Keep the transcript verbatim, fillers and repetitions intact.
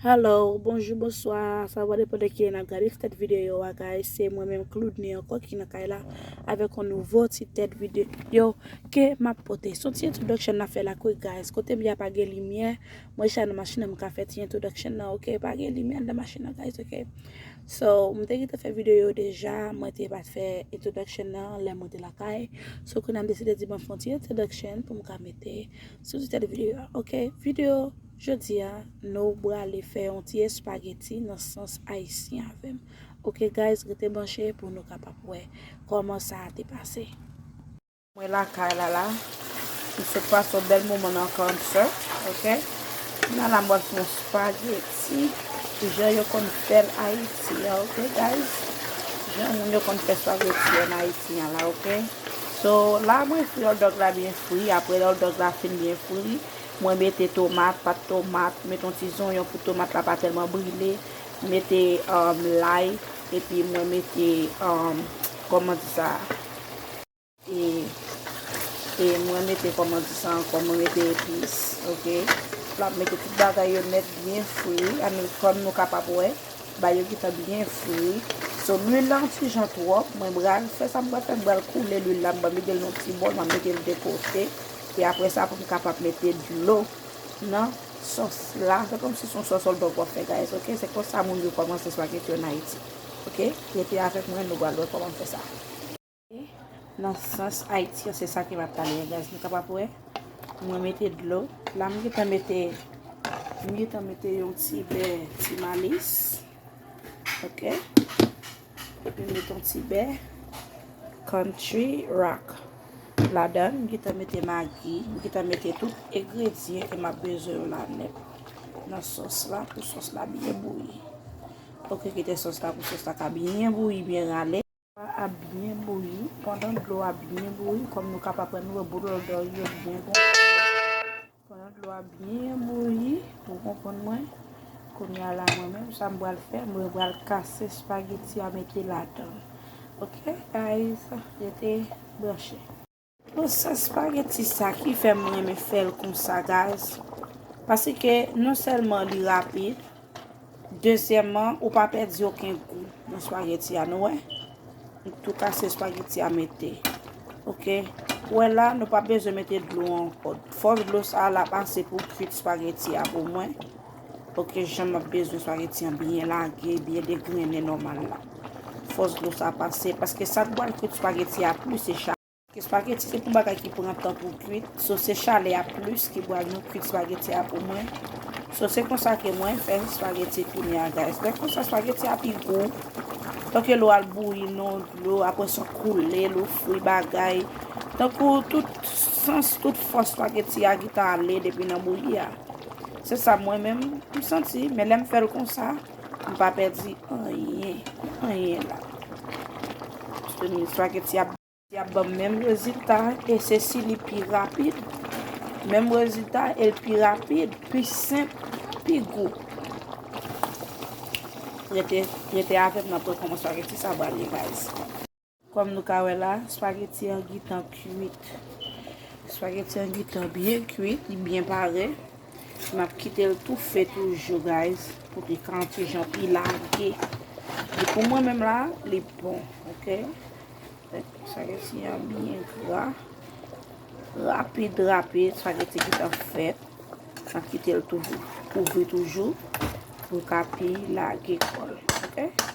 Hello, bonjou, bonswa, sa va depann de kilè n ap gade ti tèt videyo a, guys. Se mwen menm, Cloudney, ankò ki nan kay la avèk yon nouvo ti tèt videyo ke m ap pote. Se yon ti introduction n ap fè la, quick, guys. Kote m ye a pa gen limyè, mwen chita nan machin nan, m ka fè ti introduction nan, ok? Pa gen limyè anndan machin nan, guys, ok? So, m te gentan fè videyo deja, mwen te pa t fè introduction nan lè mwen te lakay. So, kounye a m deside di mwen fè yon ti introduction pou m ka mete sou ti tèt videyo a, ok? Videyo jodi a, nou prale fè yon ti espageti nan sans ayisyen avè m. Ok, guys, rete branche pou nou kapab wè kòman sa a te pase. Mwen lakay la la, m sot pase yon bèl moman nan concert, ok? Kounye a la, m pral fè yon espageti, jan yo konn fè l Ayiti a, ok, guys? Jan moun yo konn fè espageti an Ayiti an la, ok? So, la, mwen fri hot dog la byen fri. Apre hot dog la fin byen fri, mwen mete tomat, pat tomat, mete yon ti zonyon pou tomat la pa tèlman brile, mete, um, lay, epi mwen mete, um, kòman di sa? E, e mwen mete, kòman di sa ankò, mwen mete epis, ok? La, m mete tout bagay yo nèt byen fri, an nou, kòm nou kapab wè, bagay yo gentan byen fri. So, lwil la yon ti jan twòp, mwen pral fè sa m pral fè, m pral koule lwil la, m pral mete l nan yon ti bòl, m ap mete l de kote. E apre sa, pou m kapab mete dlo nan sòs la, se kòmsi se yon sòs hot dog w ap fè, guys, ok? Se konsa moun yo kòmanse espageti yo an Ayiti, ok? Rete avèk mwen, nou pral wè kòman m fè sa. Nan sans Ayiti an, se sa ke m ap pale a, guys. Nou kapab wè, mwen mete dlo. La, m gentan mete, m gentan mete yon ti bè ti malis. Ok. Epi m mete yon ti bè Country Rock ladan. M gentan mete magi. M gentan mete tout engredyan ke m ap bezwen yo la nèt. Nan sòs la, pou sòs la byen bouyi. Ok, kite sòs la, pou sòs la ka byen bouyi, byen rale. Dlo a ap byen bouyi. Pandan dlo a byen bouyi, kòm nou kapab wè, nou wè boul dlo yo byen gonfle. Pandan dlo a byen bouyi, ou konprann mwen? Kounye a la, mwen menm, sa m pral fè, mwen pral kase espageti a mete ladan. Ok, guys, rete branche. Bon, sans espageti sa ki fè m renmen fè l konsa, guys. Paske non sèlman li rapid, dezyèmman, ou pa pèdi okenn gou nan espageti a, nou wè? M tou kase espageti a mete. Ok. Ou wè la, nou pa bezwen mete dlo ankò. Fòs dlo sa a la pase pou kwit espageti a pou mwen. Ok, jan m ap bezwen espageti an byen lage, byen degrennen nòmal la. Fòs dlo sa a pase, paske sa k pral kwit espageti a plis se chalè. Espageti se pou bagay ki pran tan pou kwit. So, se chalè a plis ki pral nou kwit espageti a pou mwen. So, se konsa ke mwen fè espageti kounye a, guys. Lè konsa, espageti a pi gou. Tanke lè w al bouyi nan dlo, apre sa w koule l, ou fri bagay. Tankou tout sans, tout fòs espageti a gentan ale depi nan bouyi a. Se sa mwen menm, m santi. Men lè m fè l konsa, m pa pèdi anyen, anyen la. Espageti a Y ap ban m menm rezilta, e se si li pi rapid, menm rezilta, e l pi rapid, pi senp, pi gou. Rete, rete avè m, n ap wè kòman espageti sa pral ye, guys. Kòm nou ka wè la, espageti an gentan kwit. Espageti an gentan byen kwit, li byen pare. M ap kite l toufe toujou, guys, pou li ka yon ti jan pi lage. E pou mwen menm la, li bon, ok? Espageti an byen gra. Rapid, rapid, espageti gentan fèt. N ap kite l toujou, kouvri toujou, pou l ka pi lage kò l, ok?